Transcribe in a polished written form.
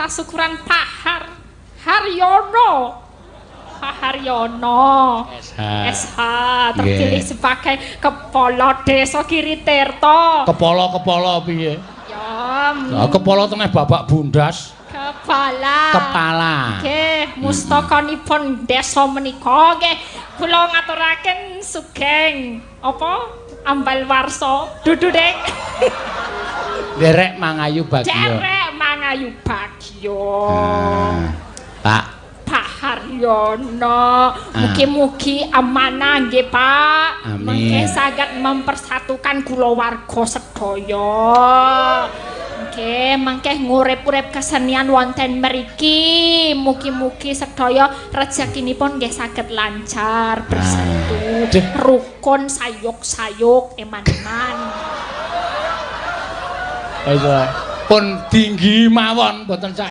Tasukuran Pak Haryono. Pak Haryono. SH. SH terpilih sebagai Kepala Desa Giritirto. Kepala-kepala piye? Ya, Lah kepala tengah babak bundas. Kepala. Kepala. Nggih, mustakanipun desa menika nggih kula ngaturaken sugeng apa ambal warsa dudu dek. Derek mangayu bagya. Derek mangayu bagya. Pak Pak Haryono, mugi-mugi amanah nggih Pak. Amin. Mangke saged mempersatukan kulawarga sedaya. Nggih, mangke ngurip-urip kesenian wonten mriki. Mugi-mugi sedaya rezekinipun nggih saged lancar, bersatu, rukun, sayuk-sayuk, eman-eman. Pun tinggi mawon mboten.